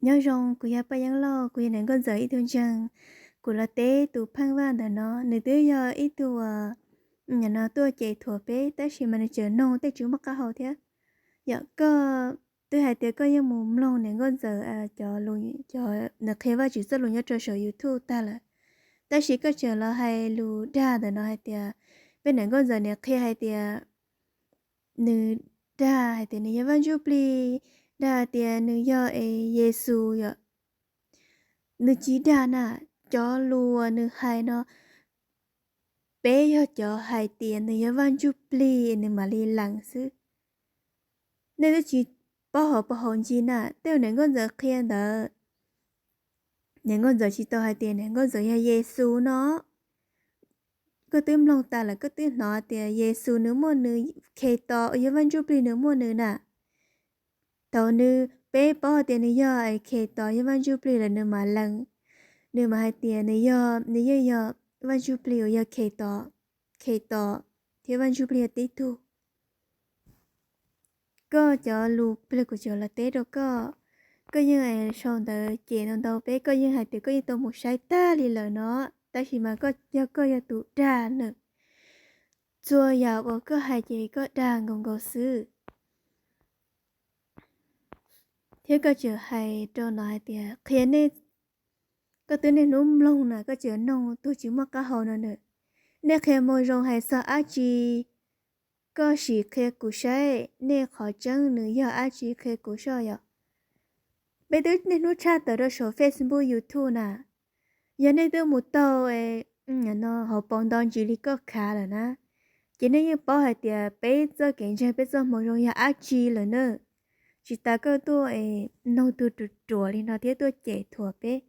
Nyob zoo, kuv yog Paj Yeeb Lauj, kuv yog niam nkauj ntxawm ib tug ntseeg. Kuv los teb tus pheej vaj ntawm no, nws twb yog ib tug, no tuaj cem thuam peb, tab sis mas nws tseem noog tej tsis muaj qab hau thiab. Yog koj twb hais tias koj yeej mus mloog niam nkauj ntxawm cov, cov nws qhia Vajtswv txoj lus nyob rau saum YouTube tag lawm, tab sis koj tseem los hais lus dag ntawm no hais tias peb niam nkauj ntxawm nws qhia hais tias nws dag hais tias nws yog Vaj Ntsuj Plig, dag tias nws yog es Yexus yom. Nws tsis dag na, cov lus uas nws hais no, peb yog cov hais tias nws yog Vaj Ntsuj Plig nws mam li lees xwb. Nej twb tsis paub hauv paus hauv ntsis na, tej uas niam nkauj ntxawm qhia ntawd, niam nkauj ntxawm tsis tau hais tias niam nkauj ntxawm yog Yexus no. Koj twb mloog tas lawm, koj twb hnov tias Yexus nws muaj nws, Khetos yog Vaj Ntsuj Plig nws muaj nws na. Thaum nws, peb paub hais tias nws yog Khetos yog Vaj Ntsuj Plig lawm nws mam lees, nws mam hais tias nws yog, nws yeej yog Vaj Ntsuj Plig uas yog Khetos, Khetos thiab Vaj Ntsuj Plig yog tib tug. Koj cov lus plig kuv tseem los teb rau koj, koj yeej sau ntawv cem ntau ntau peb, koj yeej hais tias koj yeej tau mus saib tag li lawm no, tab sis mas koj yog, koj yog tus dag na. Txhua yam uas koj hais ces koj dag nkaus nkaus xwb. Thiab koj tseem hais rau no hais tias qhia nej, koj twb niaj hnub mloog na, koj tseem noog tus tsis muaj qab hau no na. Nej qhia moo zoo hais txog dab tsi? Koj sim qhia kuv saib, nej qhov tseeb nws yog dab tsi qhia kuv soj yom. Peb twb niaj hnub tshaj tawm rau saum Facebook, YouTube na. Yog nej twb mus taug no hauv paus nto ntsis li koj khav lawm na, ces nej yeej paub hais tias peb txoj kev ntseeg, peb txoj moo zoo yog dab tsi lawm na. Tsis tas koj tuaj es noog tug ruam ruam li no thiab tuaj cem thuam peb,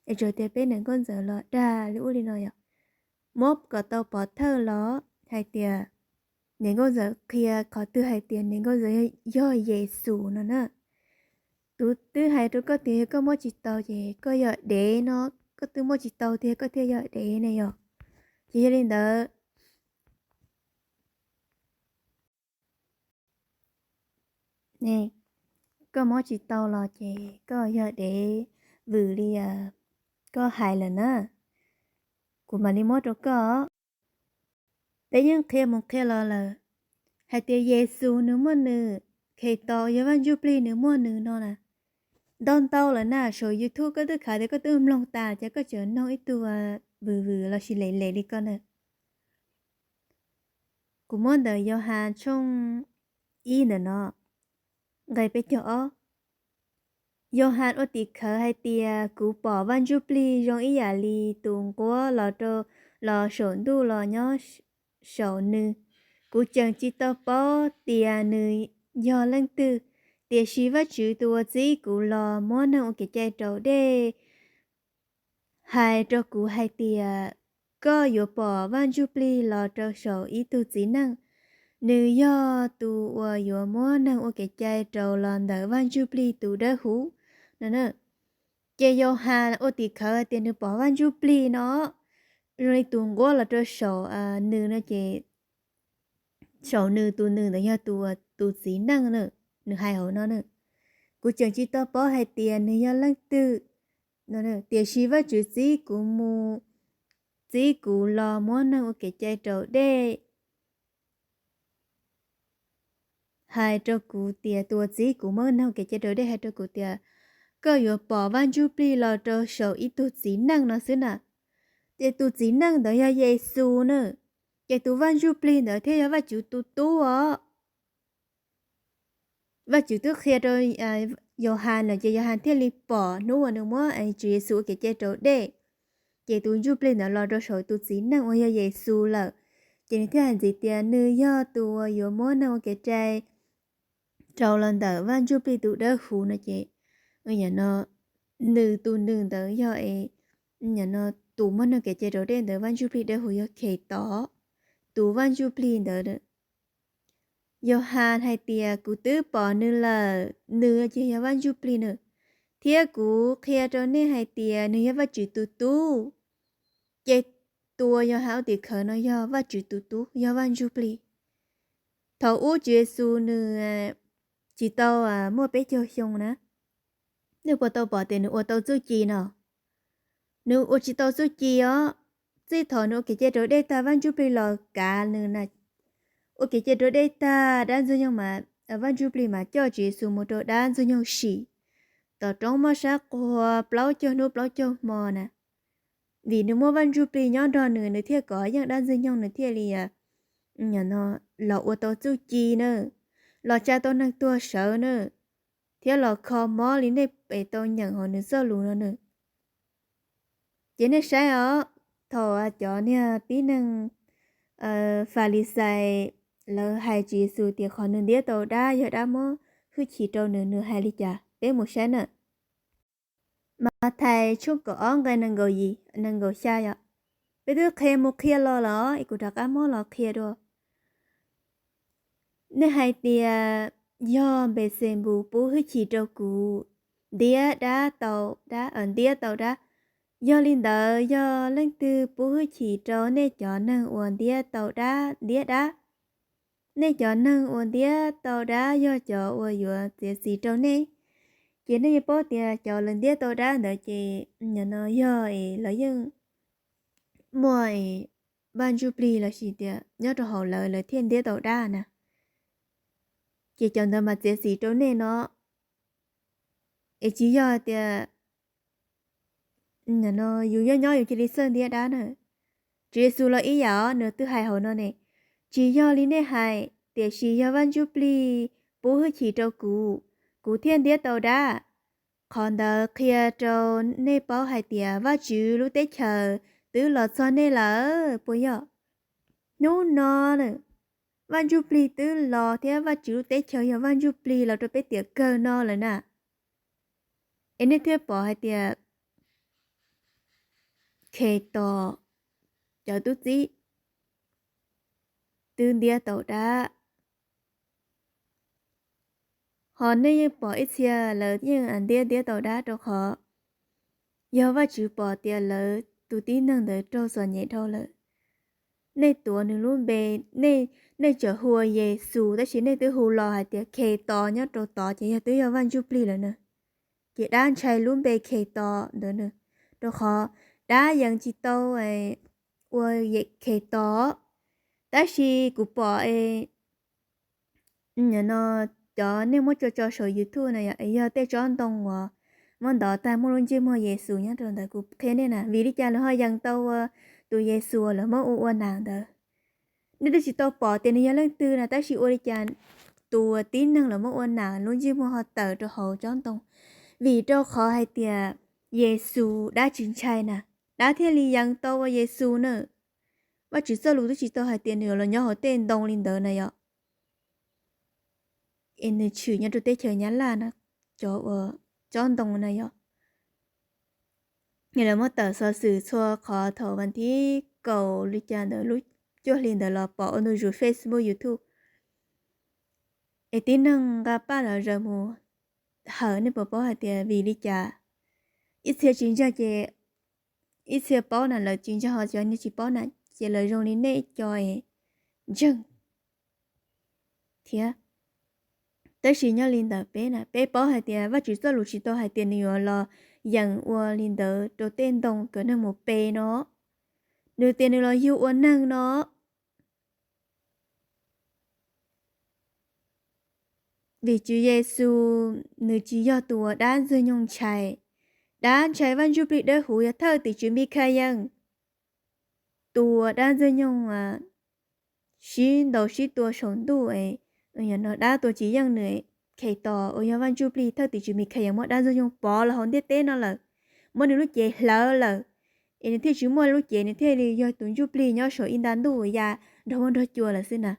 es tsuas tias peb niam nkauj ntxawm los dag li ub li no yom. Muab kom tau pov thawj los hais tias niam nkauj ntxawm qhia qhov twg hais tias niam nkauj ntxawm yog Yexus no na. Tus twb hais rau koj tias yog koj muab tsis tau ces koj yog dev no, koj twb muab tsis tau tiag koj thiaj yog dev ne yom. Ces yog li ntawd, ne, koj muab tsis tau los ces koj yog dev vwm li koj hais lawm na. Kuv mam li muab rau koj. Peb yeej qhia mus qhia los lawm hais tias Yexus nws muaj nws, Khetos yog Vaj Ntsuj Plig nws muaj nws no na. Ntau ntau lawm na, saum YouTube koj twb khav tias koj twb mloog tas ces koj tseem noog ib tug vwm vwm los sis lem lem li koj na. Kuv muab ntawm Yauhas tshooj ib ntawm no, nqe peb caug ob. Yauhas ua tim khawv hais tias, kuv pom Vaj Ntsuj Plig zoo ib yam li tus nquab los rau, los saum ntuj los nyob saum nws. Kuv tseem tsis tau paub tias nws yog leej twg, tiam sis Vajtswv tus uas txib kuv los muab neeg ua kev cai raus dej hais rau kuv hais tias, koj yuav pom Vaj Ntsuj Plig los rau saum ib tug txiv neej. Nws yog tus uas yuav muab neeg ua kev cai raus los ntawm Vaj Ntsuj Plig tus dawb huv no. Ces Yauhas ua tim khawv tias nws pom Vaj Ntsuj Plig no zoo li tus nquab los rau saum nws no ces saum nws, tus nws ntawd yog tus, tus txiv neej na, nws hais hauv no na. Kuv tseem tsis tau paub hais tias nws yog leej twg, tiam sis Vajtswv txib kuv mus, txib kuv los muab neeg ua kev cai raus dej hais rau kuv tias, tus uas txib kuv muab neeg ua kev cai raus dej hais rau kuv tias, koj yuav pom Vaj Ntsuj Plig los rau saum ib tug txiv neej no xwb na. Ces tus txiv neej ntawd yog Yexus na, ces tus Vaj Ntsuj Plig ntawd thiaj yog Vajtswv tus tub os. Vajtswv twb qhia rau Yauhas lawm ces Yauhas thiaj li pom hnub uas nws muab Tswv Yexus ua kev cai raus dej, ces tus Ntsuj Plig ntawd los rau saum tus txiv neej uas yog Yexus lawm. Ces nws thiaj hais ntxiv tias nws yog tus uas yuav muab neeg ua kev cai raus los ntawm Vaj Ntsuj Plig tus dawb huv no ces, no, nws tus nws ntawd yog, no, tus muab neeg ua kev cai raus dej ntawm Vaj Ntsuj Plig dawb huv yog Khetos, tus Vaj Ntsuj Plig ntawd. Yauhas hais tias kuv twb pom nws lawm, nws ces yog Vaj Ntsuj Plig na, thiab kuv qhia rau nej hais tias nws yog Vajtswv tus tub. Ces tus uas Yauhas ua tim khawv no yog Vajtswv tus tub, yog Vaj Ntsuj Plig. Thaum ub Tswv Yexus nws tsis tau muaj peb caug xyoo na, Nej puas tau pom tias nws ua tau txuj ci no? Nws ua tsis tau txuj ci os. Txij thaum nws ua kev cai raus dej tag, Vaj Ntsuj Plig los kav nws na. Ua kev cai raus dej tag, dab ntxwg nyoog mas, Vaj Ntsuj Plig mas coj Tswv Yexus mus rau dab ntxwg nyoog sim tom roob moj sab qua plaub caug hnub plaub caug hmo na. Vim nws muaj Vaj Ntsuj Plig nyob nrog nws, nws thiaj kov yeej dab ntxwg nyoog, nws thiaj li los ua tau txuj ci na, los tsa tau neeg tuag sawv na, thiab los kho mob li nej es tau nyeem hauv nws txoj lus no na. Ces nej saib os, thaum cov niag tib neeg Falixais lawv hais Tswv Yexus tias qhov nws ntiab tau dab yog dab muab hwj chim rau nws, nws hais li cas, peb mus saib na. Mathais tshooj kaum ob nqe nees nkaum yim, nees nkaum xya yom. Peb twb qhia mus qhia los lawm, es kuv rov qab muab los qhia dua. Nej hais tias yog Npexenpus pub hwj chim rau kuv ntiab dab tau dab, ntiab tau dab. Yog li ntawd, yog leej twg pub hwj chim rau nej cov neeg uas ntiab tau dab ntiab dab? Nej cov neeg uas ntiab tau dab yog cov uas yuav txiav txim rau nej. Ces nej yeej paub tias cov lawv ntiab tau dab ntawd ces nim no yog es lawv yeej muaj es Vaj Ntsuj Plig los sis tias nyob rau hauv lawv, lawv thiaj ntiab tau dab na. Ces cov ntawd mas txiav txim rau nej no. Es tsis yog tias no yus nyob nyob yus cia li txawj ntiab dab na. Tswv Yexus los ib yam os, nws twb hais hauv no ne, tsis yog li nej hais, tiam sis yog Vaj Ntsuj Plig pub hwj chim rau kuv, kuv thiaj ntiab tau dab. Qhov ntawd qhia rau nej paub hais tias Vajtswv lub teb chaws twb los txog nej lawm puas yog? Hnub no na, Vaj Ntsuj Plig twb los thiab Vajtswv lub teb chaws yog Vaj Ntsuj Plig los rau peb tiam kawg no lawm na. Es nej thiaj pom hais tias Khetos cov tub txib twb ntiab tau dab. Ho nej yeej pom ib txhia lawv yeej ntiab ntiab tau dab rau qhov yog Vajtswv pom tias lawv tus tib neeg ntawd raug txom nyem dhau lawm. Nej tuav nws lub npe, nej txawm hu ua Yexus tab sis nej twb hu los hais tias Khetos nyob rau tod ces yog twb yog Vaj Ntsuj Plig lawm na. Ces dab ntshai lub npe Khetos ntawd na, rau qhov dab yeej tsis tau ua Khetos. Tab sis kuv pom no cov nej muab tso tso saum YouTube na yog, yog tej tsob ntoo uas muab ntov tag muaj lub ntsej muag Yexus nyob rau ntawd, kuv qhia nej na, vim li cas lawv ho yees tau ua tus Yexus lawv muab ua ua nas ntawd. Nej twb tsis tau pom tias nws yog leej twg na, tab sis ua li cas tus tib neeg lawv muab ua nas lub ntsej muag ho tawm rau hauv tsob ntoo? Vim rau qhov hais tias Yexus dab tsis ntshai na, dab thiaj li yees tau ua Yexus na. Vajtswv txoj lus twb tsis tau hais tias nws yuav los nyob hauv tej ntoo li ntawd na yom. Es nws tshwm nyob rau teb chaws Nyab Laj na, cov uas tsob ntoo na yom. Lawv muab tawm xov xwm txhua qhov thaum vas thib kaum li cas ntawd lub cuaj hli ntawd los pom ua ntu zus Facebook, YouTube. Es tib neeg nqa paj los zaws mus hawm, nej puas paub hais tias vim li cas? Ib txhia tsis ntseeg ces ib txhia paub na, lawv tsis ntseeg ho cov niag tsis paub na, ces lawv zoo li nej co es ntseeg thiab. Tab sis nyob li ntawd peb na, peb paub hais tias Vajtswv txoj lus tsis tau hais tias nws yuav los yees ua li ntawd rau tej ntoo kom neeg mus pe no. Nws tias nws los yug ua neeg no. Vim Tswv Yexus nws tsis yog tus uas dab ntxwg nyoog ntshai. Dab ntshai Vaj Ntsuj Plig Dawb Huv yog thawj tim tswv Mikhayees. Tus uas dab ntxwg nyoog sib ntaus sib tua saum ntuj, dab tua tsis yeej nws, Khetos uas yog Vaj Ntsuj Plig thawj tim tswv Mikhayees muab dab ntxwg nyoog pov los hauv ntiaj teb no lawm, muab nws lub cev hlawv lawm, es nws thiaj tsis muaj lub cev, nws thiaj li yog tus ntsuj plig nyob saum ib nta ntuj ya nrog huab nrog cua lawm xwb na.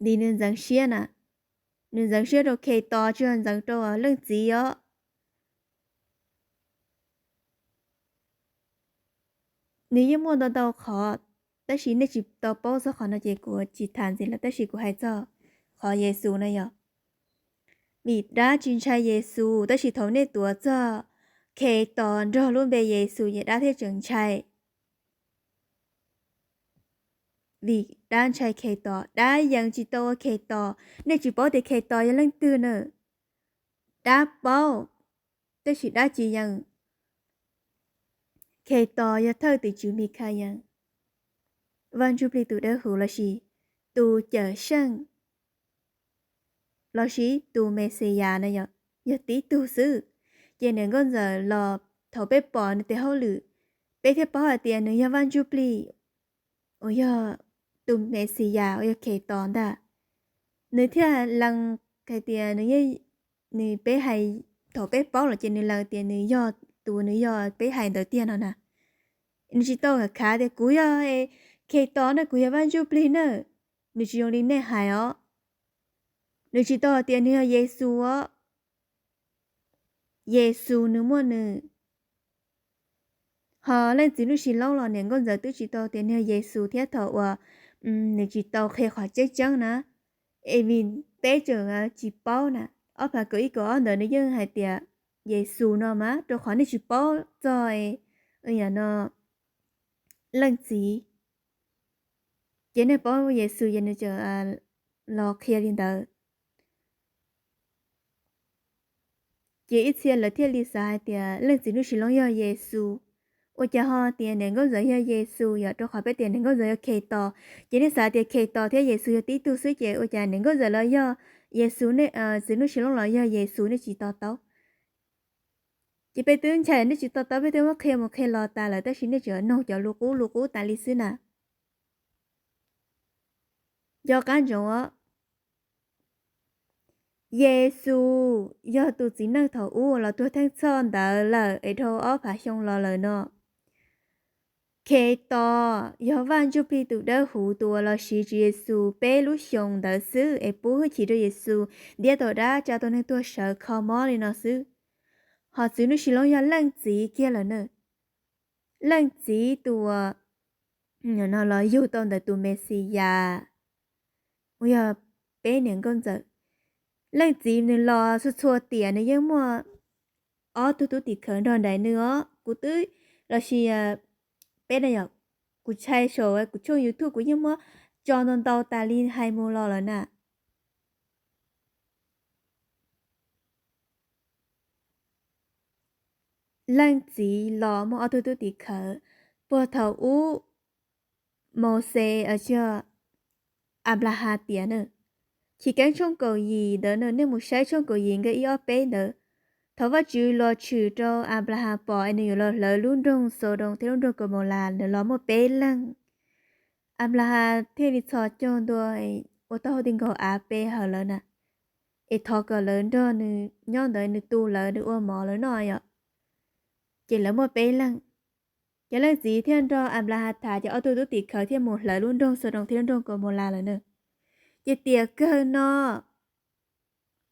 Vim nws ntxeev siab na, nws ntxeev siab rau Khetos tsis yog ntxeev rau leej txiv os. Nws yeej muaj ntau ntau qhov, tab sis nej tsis tau paub txog qhov no ces kuv tsis tham ntxiv lawm, tab sis kuv hais txog qhov Yexus na yom. Vim dab tsis ntshai Yexus, tab sis thaum nej tuav txog Khetos nrog lub npe Yexus ces dab thiaj tseem ntshai. Vim dab ntshai Khetos, dab yees tsis tau ua Khetos. Nej tsis paub tias Khetos yog leej twg na. dab paub, tab sis dab tsis yees. Khetos yog thawj tim tswv Mikhayees, Vaj Ntsuj Plig tus dawb huv lossis tus Cawmseej lossis tus Mexiyas no yog tib tug xwb. Ces niam nkauj ntxawm los thaum peb pom nws tes hauj lwm, peb thiaj paub hais tias nws yog Vaj Ntsuj Plig uas yog tus Mexiyas uas yog Khetos ntag. Nws thiaj lees hais tias nws, nws peb hais, thaum peb paub los ces nws lees tias nws yog tus nws yog peb hais ntawd tiag no na. Nws tsis tau khav tias kuv yog Khetos na, kuv yog Vaj Ntsuj Plig na. Nws tsis zoo li nej hais os. Nws tsis tau hais tias nws yog Yexus os. Yexus nws muaj nws. Ho leej txiv Nuj Sis Loob los niam nkauj ntxawm twb tsis tau tias nws yog Yexus thiab thaum uas nws tsis tau qhia qhov tseeb tseeb na, es vim peb tseem tsis paub na. Ob phav kaum ib kaum ob ntawd nws yeej hais tias Yexus no mas rau qhov nej tsis paub txog no leej txiv. Ces nej paub Yexus ces nws tseem los qhia li ntawd. Ces ib txhia lawv thiaj li xav hais tias leej txiv Nuj Sis Loob yog Yexus. Ua cas ho tias niam nkauj ntxawm yog Yexus yom? Rau qhov peb tias niam nkauj ntxawm yog Khetos, ces nej xav tias Khetos thiab Yexus yog tib tug xwb, ces ua cas niam nkauj ntxawm los yog Yexus, txiv Nuj Sis Loob los yog Yexus, nej tsis to taub. Ces peb twb ntshe nej tsis to taub, peb twb muab qhia mus qhia los tas lawm, tab sis nej tseem noog cov lus qub lus qub tas li xwb na. Nco qab ntsoov os, Yexus yog tus txiv neej thaum ub los tuag theej txhoj ntawd lawm es dhau ob phav xyoo los lawm no. Khetos yog Vaj Ntsuj Plig tus dawb huv, tus uas los siv Tswv Yexus peb lub xyoos ntawd xwb es pub hwj chim rau Yexus, ntiab tau dab, tsa tau neeg tuag sawv kho mob li no xwb. Ho txiv Nuj Sis Loob yog leej txiv kiag lawm na. Leej txiv tus uas no los yug tau ntawm tus Mexiyas uas yog peb niam nkauj ntxawm. Leej txiv nws los txhua txhua tiam nws yeej muaj ob tug tub tim khawv nrog nraim nws os. Kuv twb, lossis peb na yom, kuv tshai saum kuv tshooj YouTube kuv yeej muab tso ntau ntau tas li hais mus los lawm na. Leej txiv los muaj ob tug tub tim khawv. Puag thaum ub Mauxes, Anplahas tiam na, Chivkeeb tshooj kaum yim ntawd na, nej mus saib tshooj kaum yim nqe ib ob peb ntawd. Thaum Vajtswv los tshwm rau Anplahas pom es nws yuav los hlawv lub nroog Xaudoos thiab lub nroog Kaumaulas, nws los muaj peb leeg. Anplahas thiaj li txhos caug ntua ua tau hauv ti nkaus av pe hawm lawv na, es thov kom lawv nrog nws nyob ntawd, nws tu lawv, nws ua mov lawv noj yom. Ces lawv muaj peb leeg. Ces leej txiv thiaj nrog Anplahas tham, ces ob tug tub tim khawv thiaj mus hlawv lub nroog Xaudoos thiab lub nroog Kaumaulas lawm na. Ces tiam kawg no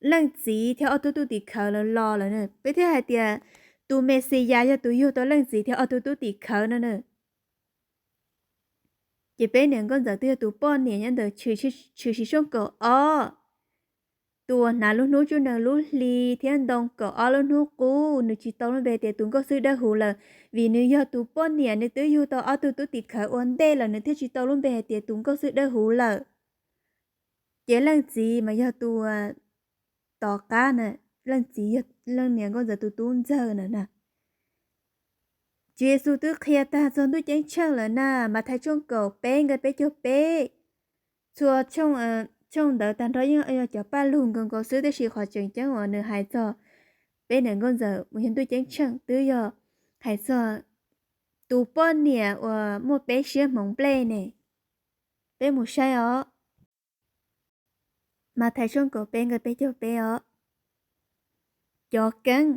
leej txiv thiab ob tug tub tim khawv lawv los lawm na, peb thiaj hais tias tus Mexiyas yog tus yug tau leej txiv thiab ob tug tub tim khawv no na. Ces peb niam nkauj ntxawm twb yog tus poj niam nyob ntawm Tshwm Sim tshooj kaum ob, tus uas hnav lub hnub tsuj nees lub hli thiab ntoo kaum ob lub hnub qub, nws tsis tau lub npe hais tias tus nkauj xwb dawb huv lawm, vim nws yog tus poj niam, nws twb yug tau ob tug tub tim khawv ua ntej lawm, nws thiaj tsis tau lub npe hais tias tus nkauj xwb dawb huv lawm. Ces leej txiv mas yog tus tom qab na, leej txiv yog leej niam nkauj ntxawm tus tub ntxawg na na. Tswv Yexus twb qhia tag txog ntuj ceeb tsheej lawm na, Mathais tshooj kaum peb nqe peb caug peb. Txhua tshooj ntawd tag nrho yeej yog cov paj lug nkaus nkaus xwb, tab sis qhov tseem ceeb uas nws hais txog peb niam nkauj ntxawm uas yog ntuj ceeb tsheej twb yog hais txog tus poj niam uas muaj peb siab hmoov nplej ne. Peb mus saib os. Mathais tshooj kaum peb nqe peb caug peb os. Cov keeb.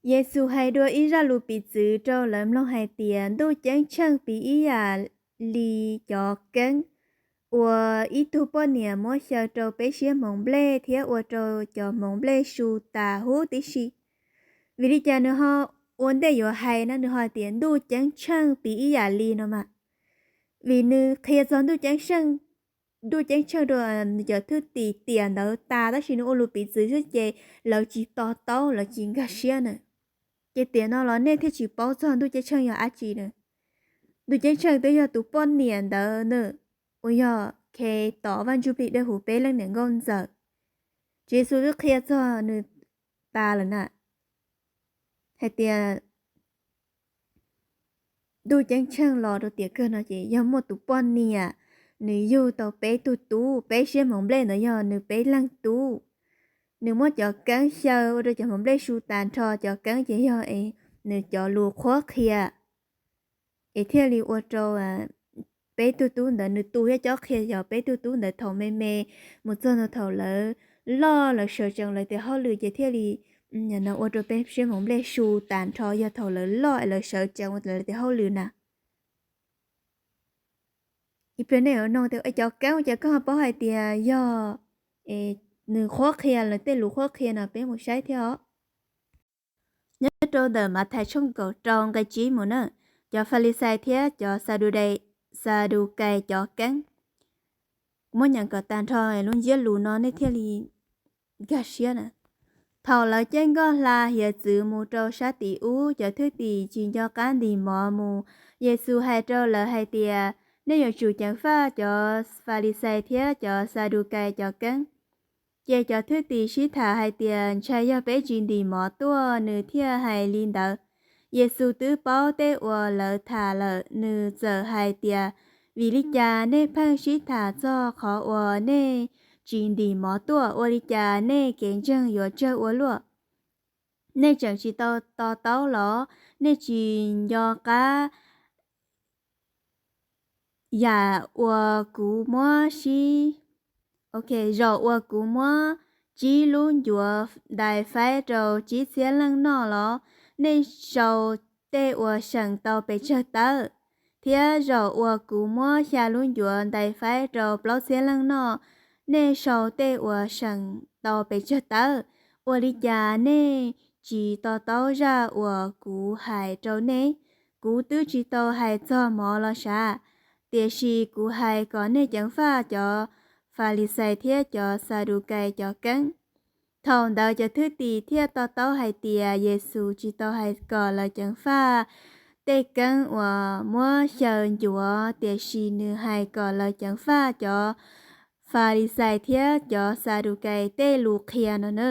Yexus hais dua ib zaj lus piv txwv rau lawv mloog hais tias ntuj ceeb tsheej piv ib yam li cov keeb uas ib tug poj niam muab xyaw rau peb siab hmoov nplej thiab ua rau cov hmoov nplej su tas huv tib si. Vim li cas nws ho ua ntej yuav hais na, nws ho hais tias ntuj ceeb tsheej piv ib yam li no mas? Vim nws qhia txog ntuj ceeb tsheej, ntuj ceeb tsheej rau nws cov thwj tim tiam ntawd tas, tab sis nws ua lus piv txwv xwb ces lawv tsis to taub, lawv tsis nkag siab na. Ces tiam no los nej thiaj tsis paub txog ntuj ceeb tsheej yog dab tsi na. Ntuj ceeb tsheej twb yog tus poj niam ntawd na, uas yog Khetos, Vaj Ntsuj Plig dawb huv peb leej niam nkauj ntxawm. Tswv Yexus twb qhia txog nws tas lawm na. Hais tias ntuj ceeb tsheej los rau tiam kawg no ces yog muaj tus poj niam, nws yug tau peb tug tub, peb siab hmoov nplej ntawd yog nws peb leeg tub. Nws muab cov keeb xyaw ua rau cov hmoov nplej su tas nrho, cov keeb ces yog es nws cov lus qhuab qhia. Es thiaj li ua rau peb tug tub ntawd, nws tu thiab cob qhia cov peb tug tub ntawd thaum me me mus txog ntua thaum lawv loj, lawv sawv tsees lawv tias hauj lwm ces thiaj li no ua rau peb siab hmoov nplej su tas nrho yog thaum lawv loj es lawv sawv tsees ua lawv tias hauj lwm na. Ib pliag nej yuav nug tias cov keeb ces koj ho paub hais tias yog nws qhuab qhia, lawv tej lus qhuab qhia no peb mus saib thiab os. Nyob rau ntawm Mathais tshooj kaum rau nqe tsib mus na, cov Falixais thiab cov Xadukais, Xadukais cov keeb. Muab nyeem kom tag nrho lub ntsiab lus no nej thiaj li nkag siab na. Thaum lawv caij nkoj hla hiav txwv mus rau sab tid ub, cov thwj tim tsis nco qab ntim mov mus. Yexus hais rau lawv hais tias, nej yuav tsum ceev faj cov Falixais thiab cov Xadukais cov keeb. Ces cov thwj tim sib tham hais tias, ntshai yog peb tsis ntim mov tuaj nws thiaj hais li ntawd. Yexus twb paub tej uas lawv tham lawm, nws txawm hais tias, vim li cas nej pheej sib tham txog qhov uas nej tsis ntim mov tuaj? Ua li cas nej kev ntseeg yuav tsawg ua luaj? Nej tseem tsis tau to taub los? Nej tsis nco qab yam uas kuv muab sib, zaum uas kuv muab tsib lub ncuav ntais faib rau tsib txhiab leej noj los? Nej sau tej uas seem tau pes tsawg tawb, thiab zaum uas kuv muab xya lub ncuav ntais faib rau plaub txhiab leej noj, nej sau tej uas seem tau pes tsawg tawb? Ua li cas nej tsis to taub zaj uas kuv hais rau nej? Kuv twb tsis tau hais txog mov los sav, tiam sis kuv hais kom nej ceev faj cov Falixais thiab cov Xadukais cov keeb. Thaum ntawd cov thwj tim thiaj to taub hais tias Yexus tsis tau hais kom lawv ceev faj tej keeb uas muab xyaw ncuav, tiam sis nws hais kom lawv ceev faj cov Falixais thiab cov Xadukais tej lus qhia no na.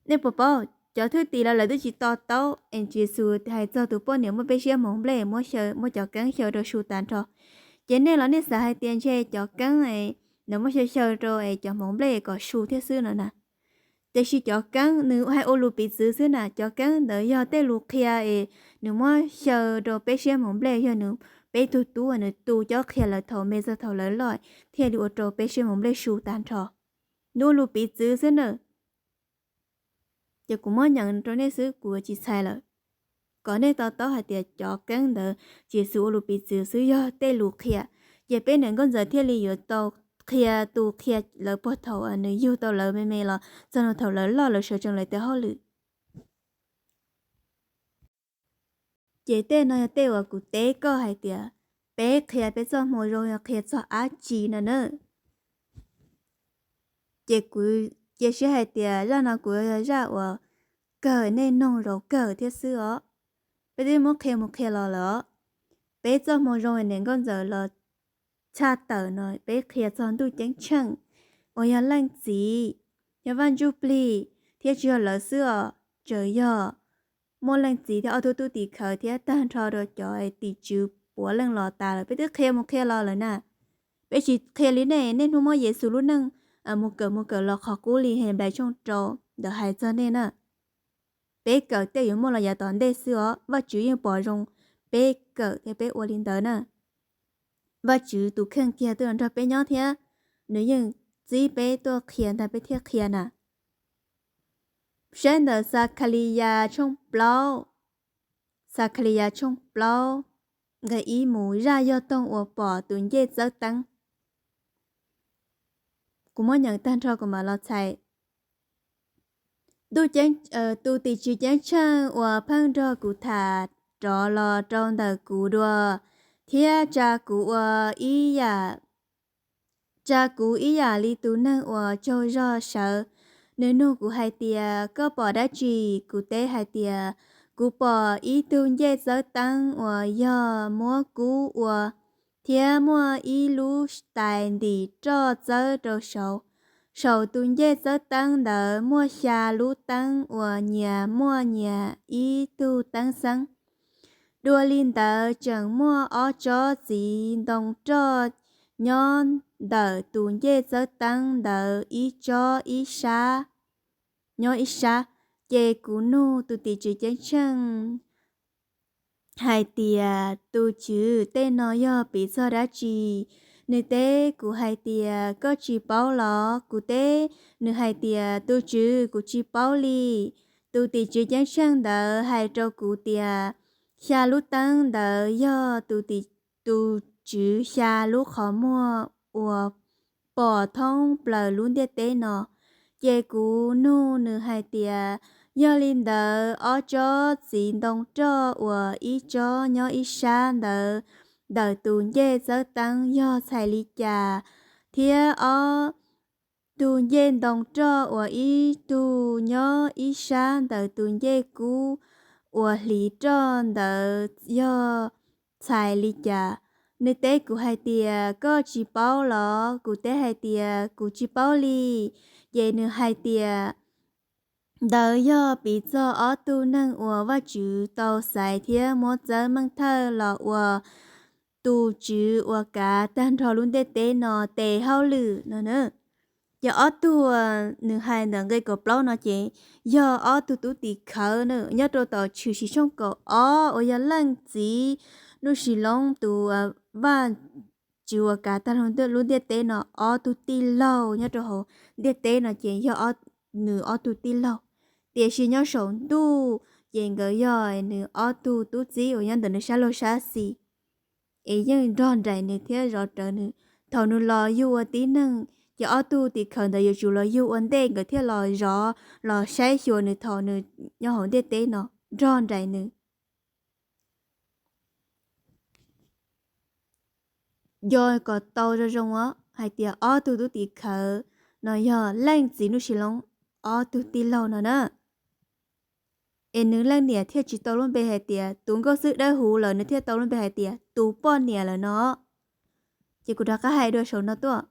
Nej puas paub, cov thwj tim los lawv twb tsis to taub es Yexus hais txog tus poj niam muab peb siab hmoov nplej, muab cov keeb xyaw rau su tas nrho. Ces nej los nej xav hais tias ntshe cov keeb ntawd muab xyaw xyaw rau es cov hmoov nplej kom su thiab xwb no na. Tiam sis cov keeb nws hais ua lus piv txwv xwb na, cov keeb ntawd yog tej lus qhia es nws muab xyaw rau peb siab hmoov nplej, yog nws peb tug tub nws tu cob qhia lawv thaum me txog thaum lawv loj thiaj li ua rau peb siab hmoov nplej su tas nrho. Nws ua lus piv txwv xwb na. Ces kuv muab nyeem rau nej xwb, kuv tsis txhais lawm, kom nej to taub hais tias cov keeb ntawd Yexus ua lus piv txwv xwb, yog tej lus qhia. Ces peb niam nkauj ntxawm thiaj li yuav tau qhia, tus qhia lawv puag thaum nws yug tau lawv me me los txog ntua thaum lawv loj lawv sawv tsees lawv tej hauj lwm. Ces tej no yog tej uas kuv teb koj hais tias peb qhia peb txoj moo zoo yog qhia txog dab tsi no na. Ces kuv cia siab hais tias zaj no kuv yog zaj uas kawg nej noog zaum kawg thiab xwb os. Peb twb muab qhia mus qhia los lawm os. Peb txoj moo zoo niam nkauj ntxawm los tshaj tawm no peb qhia txog ntuj ceeb tsheej uas yog leej txiv, yog Vaj Ntsujplig, thiab tsis yog lawv xwb os, tseem yog muaj leej txiv thiab ob tug tub tim khawv thiab tag nrho rau cov tim tswv puav leej los tas lawm. Peb twb qhia mus qhia los lawm na. Peb tsis qhia li nej, nej hnub muab Yexus lub neej mus kawm mus kawm los qhov qub li Henplais tshooj rau ntawd hais txog nej na. Peb kawm tej yuav muaj los yav tom ntej xwb os, Vajtswv yeej pom zoo peb kawm thiab peb ua li ntawd na. Vajtswv tus kheej kiag twb los nrog peb nyob thiab, nws yeej txib peb tuaj qhia ntag peb thiaj qhia na. Saib ntawm Xakhaliyas tshooj plaub, Xakhaliyas tshooj plaub nqe ib mus, zaj yog toog uas pom tus ncej txawb teeb. Kuv muab nyeem tag nrho kuv mam los txhais. Ntuj ceeb, tus tim tswv ceeb tsheej uas pheej nrog kuv tham rov los rau ntawm kuv dua, thiab tsa kuv ua ib yam, tsa kuv ib yam li tus neeg uas tsaug zog sawv. Nws nug kuv hais tias, koj pom dab tsi? Kuv teb hais tias, kuv pom ib tug ncej txawb teeb uas yog muab kub ua, thiab muaj ib lub tais ntim roj txawb rau saud. saum tus ncej txawb teeb ntawd muaj xya lub teeb uas nyias muaj nyias ib tug teeb xeeb. Dua li ntawd tseem muaj ob tsob txiv ntoo roj nyob ntawm tus ncej txawb teeb ntawd ib tsob ib sab, nyob ib sab. Ces kuv nug tus tim tswv ceeb tsheej hais tias, Tus tswv, tej no yog piv txog dab tsi? Nws teb kuv hais tias, Koj tsis paub los? Kuv teb nws hais tias, Tus tswv, kuv tsis paub li. Tus tim tswv ceeb tsheej ntawd hais rau kuv tias, Xya lub teeb ntawd yog tus tim, tus tswv xya lub qhov muag uas pom thoob plaws lub ntiaj teb no. Ces kuv nug nws hais tias, Yog li ntawd ob tsob txiv ntoo roj uas ib tsob nyob ib sab ntawd ntawm tus ncej txawb teeb yog txhais li cas? Thiab ob tug ncej ntoo roj uas ib tug nyob ib sab ntawm tus ncej kub uas hliv roj ntawd yog txhais li cas? Nws teb kuv hais tias, Koj tsis paub los? Kuv teb hais tias, Kuv tsis paub li. Ces nws hais tias, Ntawd yog piv txog ob tug neeg uas Vajtswv tau xaiv thiab muab txawb meej thawj los ua tus tswv uas kav tag nrho lub ntiaj teb no tes hauj lwm no na. Ces ob tug nws hais ntawm nqe kaum plaub no ces yog ob tug tub tim khawv na, nyob rau tom Tshwm Sim tshooj kaum ob uas yog leej txiv Nuj Sis Loob tus, Vajtswv uas kav tag lub ntiaj teb no ob tug tij laug nyob rau hauv ntiaj teb no ces yog nws ob tug tij laug. Tiam sis nyob saum ntuj ces nkawd yog nws ob tug tub txib uas nyob ntawm nws sab laug sab xis, es yeej nrog nraim nws thiab zov rawv nws. Thaum nws los yug ua tib neeg ces ob tug tim khawv ntawd yuav tsum los yug ua ntej nkawd thiaj los zov, los saib xyuas nws thaum nws nyob hauv ntiaj teb no, nrog nraim nws. Nco kom tau zoo zoo os hais tias ob tug tub tim khawv no yog leej txiv Nuj Sis Loob ob tug tij laug no na. Es nws leej niam thiaj tsis tau lub npe hais tias tus nkauj xwb dawb huv lawm, nws thiaj tau lub npe hais tias tus poj niam lawm no. Ces kuv rov qab hais dua saum no tuaj.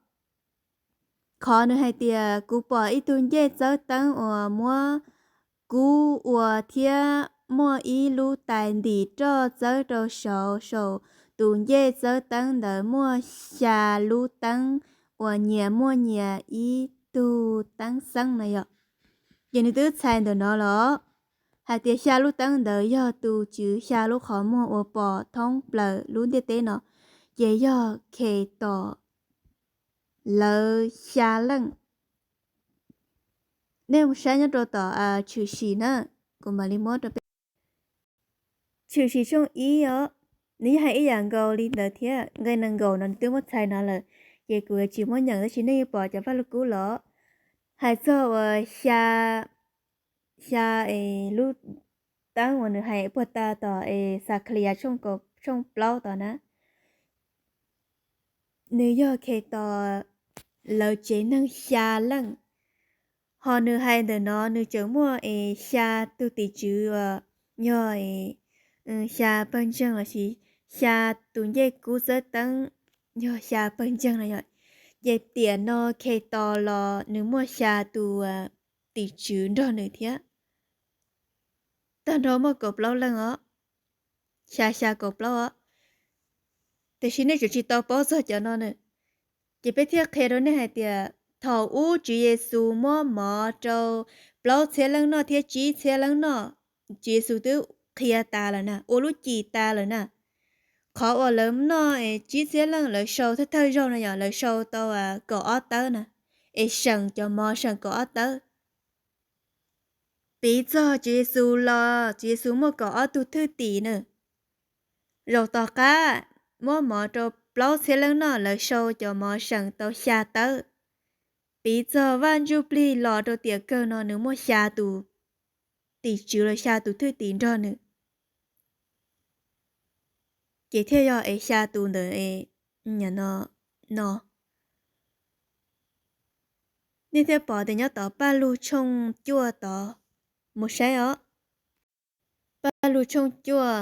Qhov nws hais tias, Kuv pom ib tug ncej txawb teeb uas muab kub ua thiab muaj ib lub tais ntim roj txawb rau saud, saum tus ncej txawb teeb ntawd muaj xya lub teeb uas nyias muaj nyias ib tug teeb xeeb no yom. Ces nws twb txhais ntawm no los hais tias xya lub teeb ntawd yog tus Tswv xya lub qhov muag uas pom thoob plaws lub ntiaj teb no, ces yog Khetos lawv xya leej. Nej mus saib nyob rau tom Tshwm Sim na, kuv mam li muab rau peb. Tshwm Sim tshooj ib os, nws yeej hais ib yam nkaus li ntawd thiab, nqe nees nkaum no nws twb muab txhais no lawm, ces kuv tsis muab nyeem tab sis nej yeej pom cov Vaj Lug Kub los hais txog uas xya, xya es lub teeb uas nws hais puag ta tom es Xakhaliyas tshooj plaub tod na. Nws yog Khetos lawv tsev neeg xya leej. Ho nws hais ntawm no nws tseem muaj es xya tug tim tswv uas yog xya pawg ntseeg lossis xya tus ncej kub txawb teeb yog xya pawg ntseeg no yom. Ces tiam no Khetos los nws muaj xya tus tim tswv nrog nws thiab. Tag nrho muaj kaum plaub leej os, xya xya kaum plaub os. Tiam sis nej tseem tsis tau paub txog cov no na. Ces peb thiaj qhia rau nej hais tias thaum ub Tswv Yexus muab mov rau plaub txhiab leej noj thiab tsib txhiab leej noj, Tswv Yexus twb qhia tas lawm na, ua lub cim tas lawm na. Qhov uas lawv noj es tsib txhiab leej lawv sau thawj thawj zaug no yog lawv sau tau kaum ob tawb na, es seem cov mov seem kaum ob tawb. Piv txog Tswv Yexus los Tswv Yexus muaj kaum ob tug thwj tim na. Zaum tom qab muab mov rau plaub txhiab leej noj lawv sau cov mov seem tau xya tawb. Piv txog Vaj Ntsuj Plig los rau tiam kawg no nws muaj xya tus tim tswv los xya tus thwj tim nrog nws. Ces thiaj yog es xya tus ntawd no. Nej thiaj pom tias nyob tom Paj Lug tshooj cuaj tod, mus saib os. Paj Lug tshooj cuaj,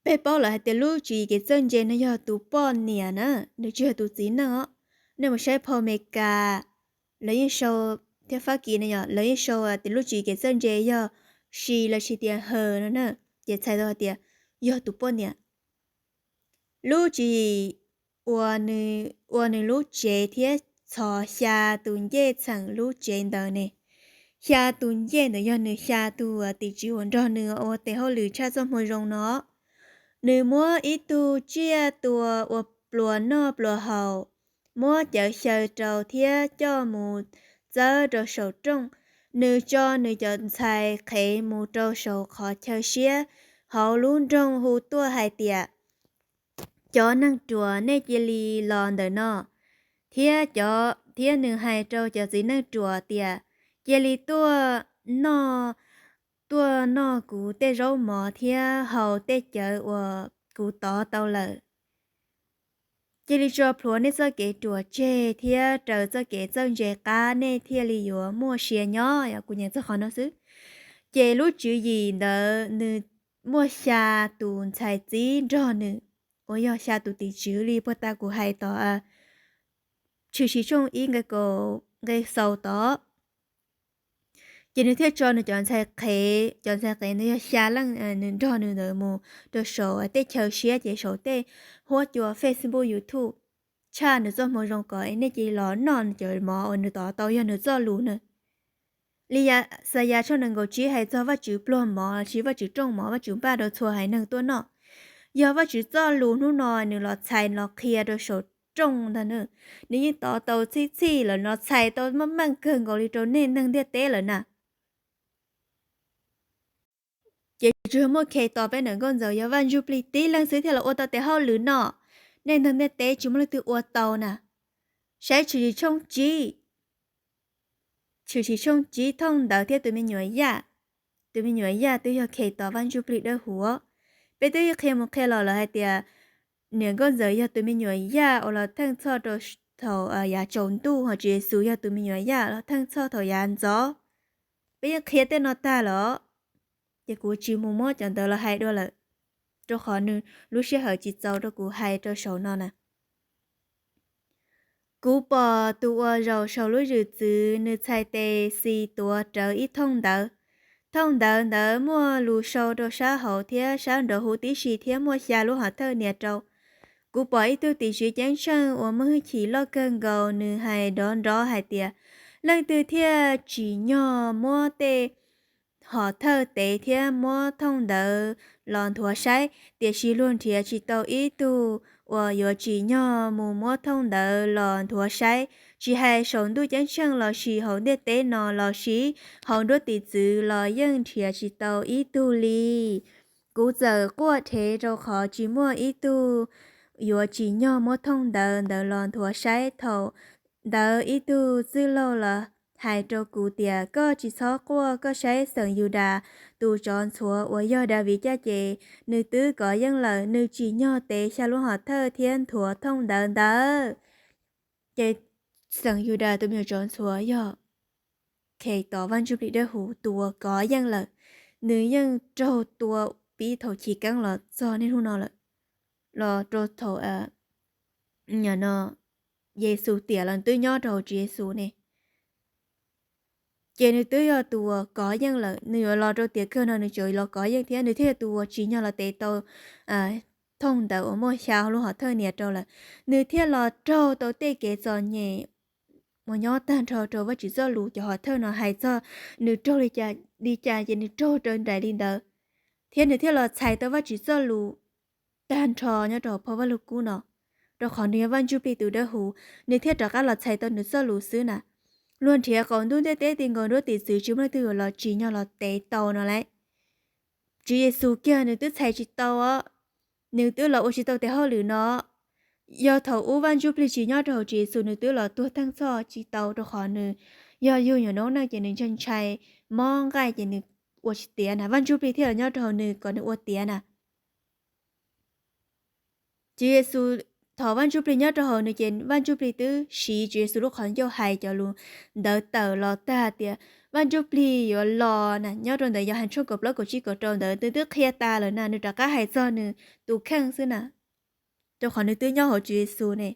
peb paub lawm hais tias lub tswv yim kev txawj ntse no yog tus poj niam na, nws tsis yog tus txiv neej os. Nej mus saib phau Mes Kas, lawv yeej sau, thiab Fab Kis no yog lawv yeej sau tias lub tswv yim kev txawj ntse yog she los sis tias her no na, ces txhais tau hais tias yog tus poj niam. Lub tswv yim ua nws lub tsev thiab txhos xya tus ncej txheem lub tsev ntawd ne. Xya tus ncej ntawd yog nws xya tus tim tswv uas nrog nws ua tes hauj lwm tshaj txoj hmoo zoo no. Nws muab ib tug tsiaj tua ua pluas noj pluas haus, muab cawv xyaw rau thiab coj mus txawb rau saum rooj. Nws tso nws cov ntxhais qhev mus rau saum qhov chaw siab hauv lub nroog hu tuaj hais tias, cov neeg ruam, nej cia li los ntawm no. Thiab cov, thiab nws hais rau cov txiv neej ruam tias, cia li tuaj noj, tuaj noj kuv tej zaub mov thiab haus tej cawv uas kuv tov tau lawm. Cia li tso plhuav nej txoj kev ruam tseg thiab raws txoj kev txawj ntse qab, nej thiaj li yuav muaj sia nyob. Yog kuv nyeem txog qhov no xwb, ces lub tswv yim ntawd nws muaj xya tus ntxhais txib nrog nws, uas yog xya tus tim tswv li puag ta kuv hais tod, Tshwm Sim tshooj ib nqe kaum, nqe xaus tod. Ces nws thiaj tso nws cov ntxhais qhev, cov ntxhais qhev ntawd yog xya leej, nws nrog nws ntawd mus rau saum tej chaw siab ces saum tej huab cua Facebook, YouTube, tshaj nws txoj hmoo zoo kom nej cia li los noj nws cov mov uas nws tov tau, yog nws txoj lus na. Li Yaxayas tshooj nees nkaum tsib hais txog Vajtswv pluag mov los sis Vajtswv rooj mov, Vajtswv npaj rau txhua haiv neeg tuaj noj. Yog Vajtswv txoj lus hnub no nws los txhais los qhia rau saum rooj ntag na, nws yeej tov tau txhij txhij lawm, los txhais tau meej meej kawg nkaus li rau nej neeg ntiaj teb lawm na. Ces tsuas yog muaj Khetos peb Niam Nkauj Ntxawm, yog Vaj Ntsuj Plig tib leeg xwb thiaj los ua tau tes hauj lwm no. Nej neeg ntiaj teb tsis muaj leej twg ua tau na. Saib Tshwm Sim tshooj tsib, Tshwm Sim tshooj tsib, Thooj Ntawv thiab tus me nyuam Yaj. Tus me nyuam Yaj twb yog Khetos, Vaj Ntsuj Plig Dawb Huv. Peb twb qhia mus qhia los lawm hais tias Niam Nkauj Ntxawm yog tus me nyuam Yaj uas los theej txhoj rau thaum yav tsaus ntuj, ho Tswv Yexus yog tus me nyuam Yaj los theej txhoj thaum yav ntxov. Peb yeej qhia tej no tag lawm, ces kuv tsis mus muab cov ntawd los hais dua lawm, rau qhov nws lub sij hawm tsis txaus rau kuv hais rau saum no na. Kuv pom tus uas zaum saum lub zwm txwv, nws txhais tes xis tuav rawv ib thooj ntawv. Thooj ntawv ntawd muaj lus sau rau sab hauv thiab sab nraud huv tib si thiab muaj xya lub hom thawj nias rau. Kuv pom ib tug tim tswv ceeb tsheej uas muaj hwj chim loj kawg nkaus, nws hais nrov nrov hais tias, leej twg thiaj tsim nyog muab tej hom thawj tev thiab muab thooj ntawv los nthuav saib? Tiam sis luag nrhiav tsis tau ib tug uas yuav tsim nyog mus muab thooj ntawv los nthuav saib. Tsis hais saum ntuj ceeb tsheej los sis hauv ntiaj teb no los sis hauv nruab tim txwv los yeej nrhiav tsis tau ib tug li. Kuv txawm quaj rhev rau qhov tsis muaj ib tug yuav tsim nyog muab thooj ntawv ntawd los nthuav saib. Thaum ntawd ib tug txwj laug los hais rau kuv tias, koj tsis txhob quaj, koj saib xeem Yudas tus tsov ntxhuav uas yog Daviv caj ces, nws twb kov yeej lawm, nws tsim nyog tev xya lub hom thawj thiab nthuav thooj ntawv ntawd. Ces xeem Yudas tus me nyuam tsov ntxhuav yog Khetos, Vaj Ntsuj Plig Dawb Huv, tus uas kov yeej lawm. Nws yeej raug tua pib thaum chiv keeb los txog niaj hnub no lawm, los rau thaum no Yexus tiam los twb nyob rau hauv Tswv Yexus ne. Ces nws twb yog tus uas kov yeej lawm, nws yuav los rau tiam kawg no nws tseem los kov yeej thiab, nws thiaj yog tus uas tsim nyog los tev tau thooj ntawv uas muaj xya lub hom thawj nias rau lawm. Nws thiaj los raug tau tej kev txom nyem uas nyob tag nrho rau Vajtswv txoj lus cov hom thawj no hais txog nws raug li cas li cas ces nws raug raws nraim li ntawd, thiab nws thiaj los txhais tau Vajtswv txoj lus tag nrho nyob rau hauv phau Vaj Lug Kub no, rau qhov nws yog Vaj Ntsuj Plig tus dawb huv, nws thiaj rov qab los txhais tau nws txoj lus xwb na. Luag nrhiav qaum ntuj ntiaj teb ti nkaus nruab tim txwv tsis muaj leej twg yuav los tsim nyog los tev tau no lauj. Tswv Yexus kiag nws twb txhais tsis tau os, nws twb los ua tsis tau tes hauj lwm no. Yog thaum ub Vaj Ntsuj Plig tsis nyob rau hauv Tswv Yexus nws twb los tuag theej txhoj tsis tau, rau qhov nws yog yug nyuam noob neej ces nws ntshai ntshai mob nqaij ces nws ua tsis tiav na, Vaj Ntsuj Plig thiaj los nyob rau hauv nws kom nws ua tiav na. Tswv Yexus, thaum Vaj Ntsuj Plig nyob rau hauv nws ces Vaj Ntsuj Plig twb siv Tswv Yexus lub qhov ncauj hais cov lus ntawd tawm los tag tias Vaj Ntsuj Plig yuav los na, nyob rau ntawm Yauhas tshooj kaum plaub kaum tsib kaum rau ntawd nws twb qhia tas lawm na, nws rov qab hais txog nws tus kheej xwb na, rau qhov nws twb nyob hauv Tswv Yexus ne.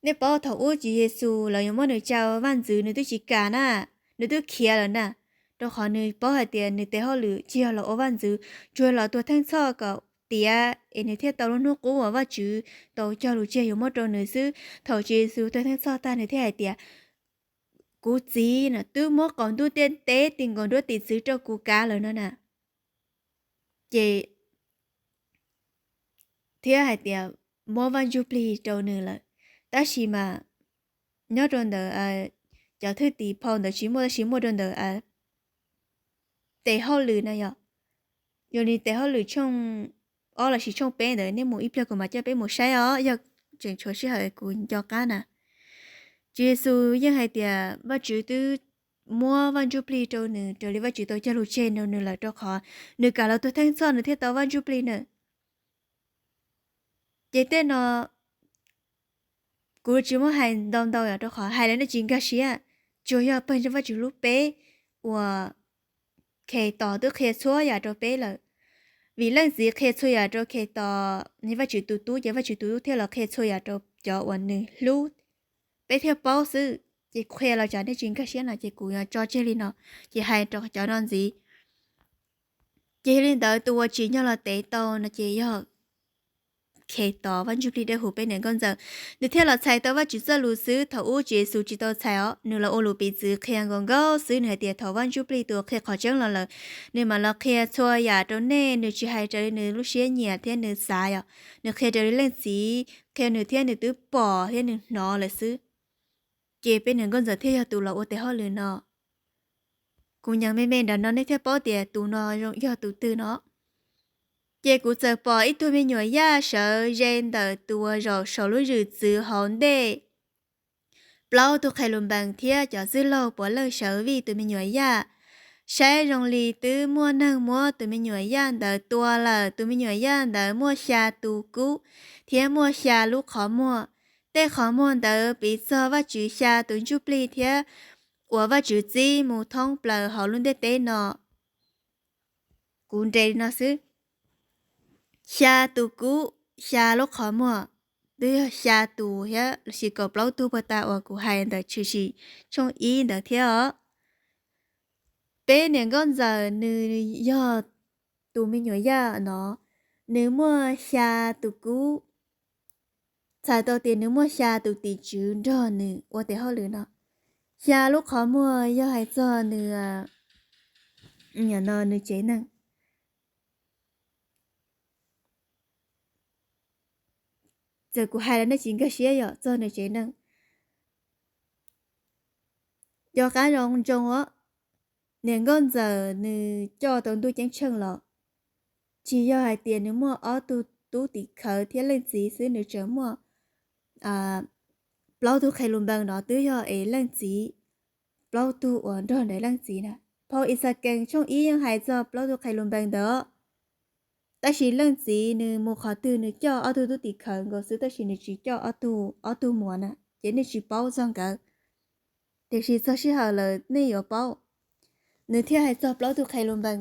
Nej paub thaum ub Tswv Yexus lawv yuav muab nws tsa ua vaj ntxwv nws twb tsis kam na, nws twb khiav lawm na, rau qhov nws paub hais tias nws tes hauj lwm tsis yog los ua vaj ntxwv, tsuas los tuag theej txhoj kom tiav es nws thiaj tau lub hnub qub uas Vajtswv tau cog lus tseg yuav muab rau nws xwb. Thaum Tswv Yexus tuag theej txhoj tag nws thiaj hais tias, kuv Txiv no twb muab qaum ntuj ntiaj teb ti nkaus nruab tiv txwv rau kuv kav lawm no na. Ces thiab hais tias muab Vaj Ntsuj Plig rau nws lawm. Tab sis mas nyob rau ntawm cov thwj tim phau ntawd tsis muaj, tab sis muaj rau ntawm tes hauj lwm na yom. Yog li tes hauj lwm tshooj ob los sis tshooj peb ntawd, nej mus ib pliag kuv mam coj peb mus saib os, yog tseem tshuav sij hawm kuv nco qab na. Tswv Yexus yeej hais tias Vajtswv twb muab Vaj Ntsuj Plig rau nws raws li Vajtswv tau cog lus tseg rau nws lawm, rau qhov nws kam los tuag theej txhoj nws thiaj tau Vaj Ntsuj Plig na. Ces tej no kuv tsis muab hais ntau ntau yom, rau qhov hais los nej tsis nkag siab. Tsuas yog pawg ntseeg Vajtswv lub peb uas Khetos twb qhia txhua yam rau peb lawm. Vim Leej Txiv qhia txhua yam rau Khetos, Vajtswv tus Tub, ces Vajtswv tus Tub thiaj los qhia txhua yam rau cov uas nws hlub, peb thiaj paub xwb. Ces qhia los tsam nej tsis nkag siab no ces kuv yuav tso tseg li no, ces hais rau cov no ntxiv. Ces yog li ntawd tus uas tsim nyog los tev tau no ces yog Khetos, Vaj Ntsuj Plig dawb huv peb niam nkauj ntxawm, nws thiaj los txhais tau Vajtswv txoj lus xwb. Thaum ub Tswv Yexus tsis tau txhais os, nws los ua lus piv txwv qhia nkaus nkaus xwb. Nws hais tias thaum Vaj Ntsuj Plig tus uas qhia qhov tseeb los lawm, nws mam los qhia txhua yam rau nej, nws tsis hais raws li nws lub siab nyiam thiab nws xav yom, nws qhia raws li Leej Txiv qhia nws thiab nws twb pom thiab nws hnov lawm xwb. Ces peb niam nkauj ntxawm thiaj yog tus los ua tes hauj lwm no. Kuv nyeem me me nram no nej thiaj paub tias tus no yog tus twg no. Ces kuv txawm pom ib tug me nyuam yaj sawv ze ntawm tus uas zaum saum lub zwm txwv hauv ntej plaub tug qhe lus npees thiab cov txwj laug puav leej sawv vij tus me nyuam yaj. Saib zoo li twb muaj neeg muab tus me nyuam yaj ntawd tua lawm. Tus me nyuam yaj ntawd muaj xya tus kub thiab muaj xya lub qhov muag. Tej qhov muag ntawd piv txog Vajtswv xya tus ntsuj plig thiab uas Vajtswv txib mus thoob plaws hauv lub ntiaj teb no. Kuv nres li no xwb. Xya tus kub, xya lub qhov muag, twb yog xya tus thiab los sis kaum plaub tug puag ta uas kuv hais ntawm Tshwm Sim tshooj ib ntawd thiab os. Peb niam nkauj ntxawm nws yog tus me nyuam yaj no, nws muaj xya tus kub, txhais tau tias nws muaj xya tus tim tswv nrog nws ua tes hauj lwm no. Xya lub qhov muag yog hais txog nws, no nws tsev neeg. Txawm kuv hais los nej tsis nkag siab yom, txog nws tsev neeg. Cov qab zoo ntsoov os, niam nkauj ntxawm nws coj tau ntuj ceeb tsheej los, tsis yog hais tias nws muaj ob tug tub tim khawv thiab leej txiv xwb, nws tseem muaj plaub tug qhe lus npees no twb yog es leej txiv, plaub tug uas nrog nraim leej txiv na. Phau Ixakees tshooj ib yeej hais txog plaub tug qhe lus npees ntawd. Tab sis leej txiv nws mus qhov twg nws coj ob tug tub tim khawv nkaus xwb, tab sis nws tsis coj ob tug, ob tug muam na, ces nej tsis paub txog nkawd. Tiam sis txog sij hawm lawm nej yuav paub. Nws thiaj hais txog plaub tug qhe lus npees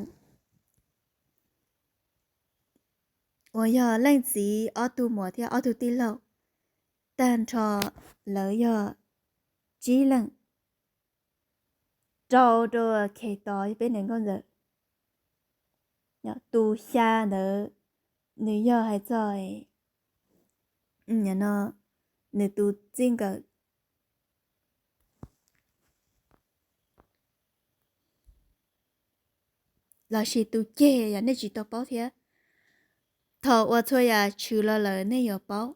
uas yog leej txiv ob tug muam thiab ob tug tij laug, tag nrho lawv yog tsib leeg, rau rau Khetos peb niam nkauj ntxawm. Tus xya ntawd nws yog hais txog no, nws tus txij nkawm los sis tus ceg yom, nej tsis tau paub thiab. Thaum uas txhua yam tshwm los lawm nej yuav paub.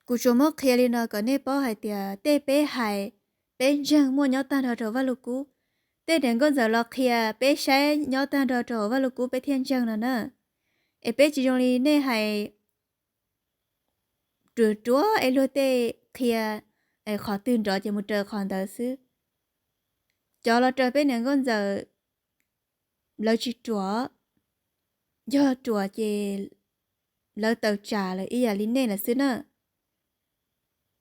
Kuv tsuas muab qhia li no kom nej paub hais tias tej peb hais, peb ntseeg muaj nyob tag nrho rau Vaj Lug Kub. Tej niam nkauj ntxawm los qhia peb saib nyob tag nrho rau hauv Vaj Lug Kub peb thiaj ntseeg no na. Es peb tsis zoo li nej hais ruam ruam es luag tej qhia qhov twg nrov ces mus raws qhov ntawd xwb. Cov los raws peb niam nkauj ntxawm lawv tsis ruam, yog ruam ces lawv tawm tsam lawm ib yam li nej lawm xwb na.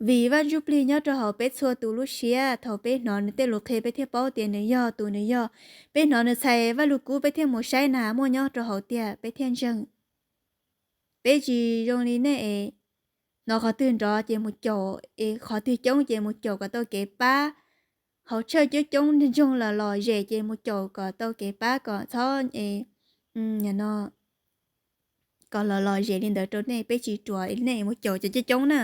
Vim Vaj Ntsuj Plig nyob rau hauv peb txhua tus lub siab, thaum peb hnov nws tej lus qhia peb thiaj paub tias nws yog tus nws yog. Peb hnov nws txhais Vaj Lug Kub peb thiaj mus saib na muaj nyob rau hauv tiag peb thiaj ntseeg. Peb tsis zoo li nej es hnov qhov twg nrov ces mus caum, es qhov twg coob ces mus caum kom tau kev pab. Hauv tshawj coob coob ntsoog los lom zem ces mus caum kom tau kev pab kom txhob es no kom los lom zem li ntawd rau nej. Peb tsis ruam nej mus caum cov coob coob na.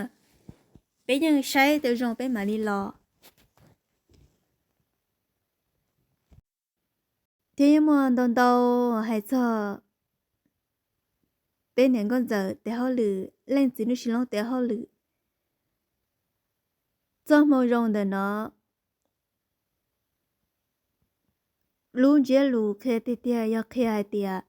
Peb yeej saib tau zoo peb mam li los. Thiab yeej muaj ntau ntau hais txog peb niam nkauj ntxawm tes hauj lwm, leej txiv Nuj Sis Loob tes hauj lwm. Txoj hmoo zoo ntawm no lub ntsiab lus qhia tiag tiag yog qhia hais tias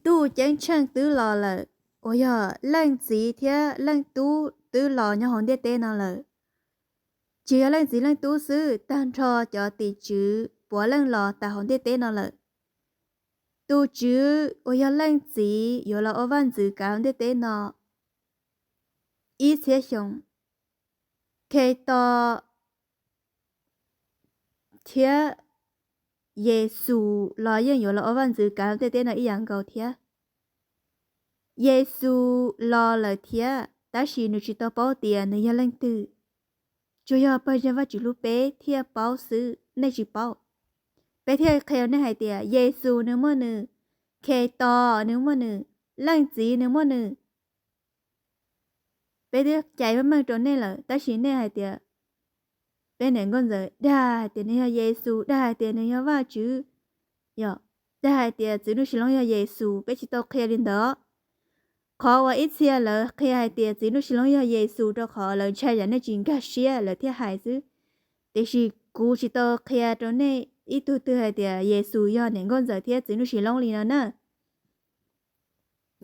Tub Ceeb Tsheej twb los lawm, uas yog leej txiv thiab leej tub twb los nyob hauv ntiaj teb no lawm. Tsis yog leej txiv leej tub xwb, tag nrho cov tim tswv puav leej los tas hauv ntiaj teb no lawm. Tus tswv uas yog leej txiv yuav los ua vaj ntxwv kav hauv ntiaj teb no ib txhiab xyoo. Khetos thiab Yexus los yeej yuav los ua vaj ntxwv kav hauv ntiaj teb no ib yam nkaus thiab. Yexus los lawm thiab, tab sis nws tsis tau paub tias nws yog leej twg. Tsuas yog pawg ntseeg Vajtswv hlub peb thiaj paub xwb, nej tsis paub. Peb thiaj qhia nej hais tias Yexus nws muaj nws, Khetos nws muaj nws, leej txiv nws muaj nws. Peb twb cais meej meej rau nej lawm, tab sis nej hais tias peb niam nkauj ntxawm dag hais tias nws yog Yexus, dag hais tias nws yog Vajtswv, yog dag hais tias txiv Nuj Sis Loob yog Yexus. Peb tsis tau qhia li ntawd. Qhov uas ib txhia lawv qhia hais tias txiv Nuj Sis Loob yog Yexus rau qhov lawv ntshai tsam nej tsis nkag siab lawv thiaj hais xwb. Tiam sis kuv tsis tau qhia rau nej ib tug twg hais tias Yexus yog niam nkauj ntxawm thiab txiv Nuj Sis Loob li no na.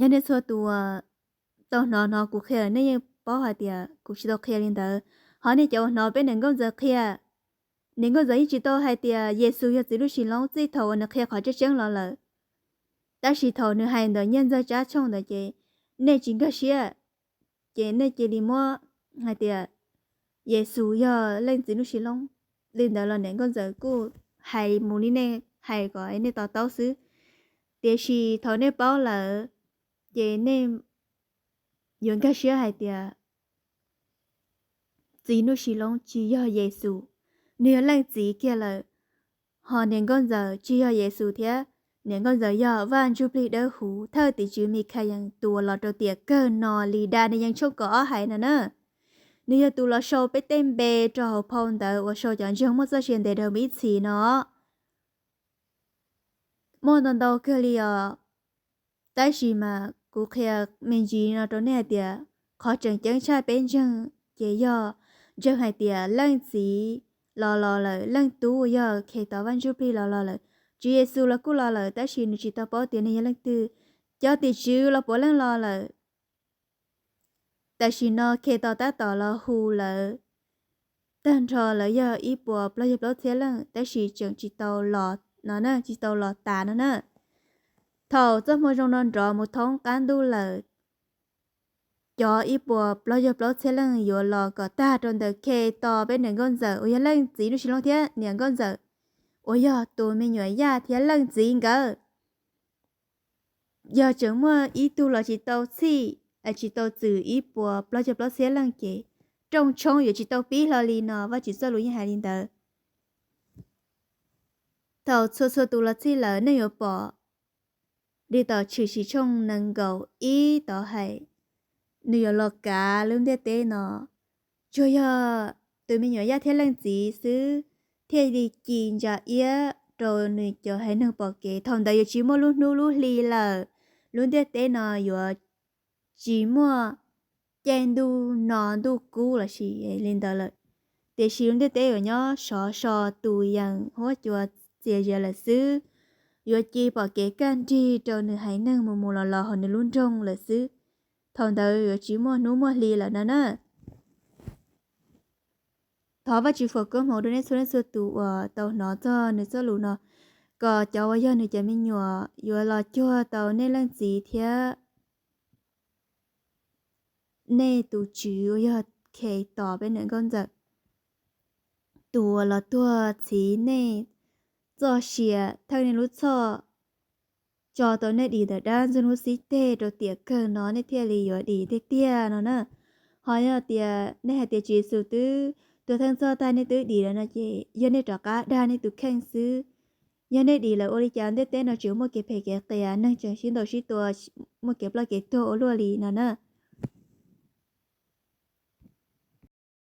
Yog nej txhua tus tau hnov hnov kuv qhia lawm nej yeej paub hais tias kuv tsis tau qhia li ntawd. Ho nej cov uas hnov peb niam nkauj ntxawm qhia, niam nkauj ntxawm yeej tsis tau hais tias Yexus yog txiv Nuj Sis Loob txij thaum uas nws qhia qhov tseeb tseeb los lawm. Tab sis thaum nws hais ntawm Nyiaj Ntxawg Tsab Tshooj ntawd ces nej tsis nkag siab, ces nej cia li muab hais tias Yexus yog leej txiv Nuj Sis Loob. Li ntawd los niam nkauj ntxawm kuj hais mus li nej hais kom nej to taub xwb. Tiam sis thaum nej paub lawm, ces nej yuav nkag siab hais tias txiv Nuj Sis Loob tsis yog Yexus, nws yog leej txiv kiag lawm. Ho niam nkauj ntxawm tsis yog Yexus thiab, niam nkauj ntxawm yog Vaj Ntsuj Plig Dawb Huv, thawj tim tswv Mikhayees tus uas los rau tiam kawg no li Daniyees tshooj kaum ob hais no na. Nws yog tus los sau peb tej npe rau hauv phau ntawv uas sau cov ntseeg muaj txoj sia ntev dhawv mus ib txhis no. Muaj ntau ntau kawg li os. Tab sis mas kuv qhia me ntsis no rau nej hais tias qhov tseem ceeb tshaj peb ntseeg ces yog ntseeg hais tias leej txiv los los lawm, leej tub yog Khetos Vaj Ntsuj Plig los los lawm. Tswv Yexus los kuj los lawm, tab sis nws tsis tau paub tias nws yog leej twg. Cov tim tswv los puav leej los lawm. Tam sim no Khetos tab tom los hu lawv, tag nrho lawv yog ib puas plaub caug plaub txhiab leej, tab sis tseem tsis tau los no na, tsis tau los tas no na. Thaum txoj hmoo zoo no nrov mus thoob qab ntuj lawm, cov ib puas plaub caug plaub txhiab leej yuav los kom tag rau ntawm Khetos peb niam nkauj ntxawm uas yog leej txiv Nuj Sis Loob thiab niam nkauj ntxawm uas yog tus me nyuam Yaj thiab leej txiv nkawd. Yog tseem muaj ib tug los tsis tau txhij, tsis tau txwm ib puas plaub caug plaub txhiab leej ces rooj tshoob yuav tsis tau pib hlo li no, Vajtswv txoj lus yeej hais li ntawd. Thaum txhua txhua tus los txhij lawm nej yuav pom li tom Tshwm Sim tshooj nees nkaum ib tod hais, nws yuav los kav lub ntiaj teb no. Tsuas yog tus me nyuam Yaj thiab leej txiv xwb thiaj li ci ntsa iab rau nws cov haiv neeg pom kev. Thaum ntawd yuav tsis muaj lub hnub lub hli lawm, lub ntiaj teb no yuav tsis muaj caij ntuj no ntuj kub los sis li ntawd lawm. Tiam sis lub ntiaj teb yuav nyob sov so tus yees huab cua txias zias lawm xwb. Yuav ci pom kev kaj nrig rau nws haiv neeg mus mus los los hauv nws lub nroog lawm xwb. Thaum ntawd yuav tsis muaj hnub muaj hli lawm no na. Thov Vajtswv foom koob hmoov rau nej txhua leej txhua tus uas tau hnov txog nws txoj lus no, kom cov uas yog nws cov me nyuam yuav los cuag tau nej leej txiv thiab nej tus tswv uas yog khe tos peb niam nkauj ntxawm. Tus uas los tuag txhiv nej txoj sia, thawj nej lub txhoj, tso tau nej dim ntawm dab ntxwg hnub xib teg rau tiam kawg no nej thiaj li yuav dim tiag tiag no na. Ho yog tias nej hais tias Tswv Yexus twb tua thawj txhoj tag nej twb dim lawm no ces yog nej rov qab dag nej tus kheej xwb. Yog nej dim lawm ua li cas ntiaj teb no tseem muaj kev phem kev qias, neeg tseem sib ntaus sib tua, muaj kev ploj kev tuag ua luaj li no na.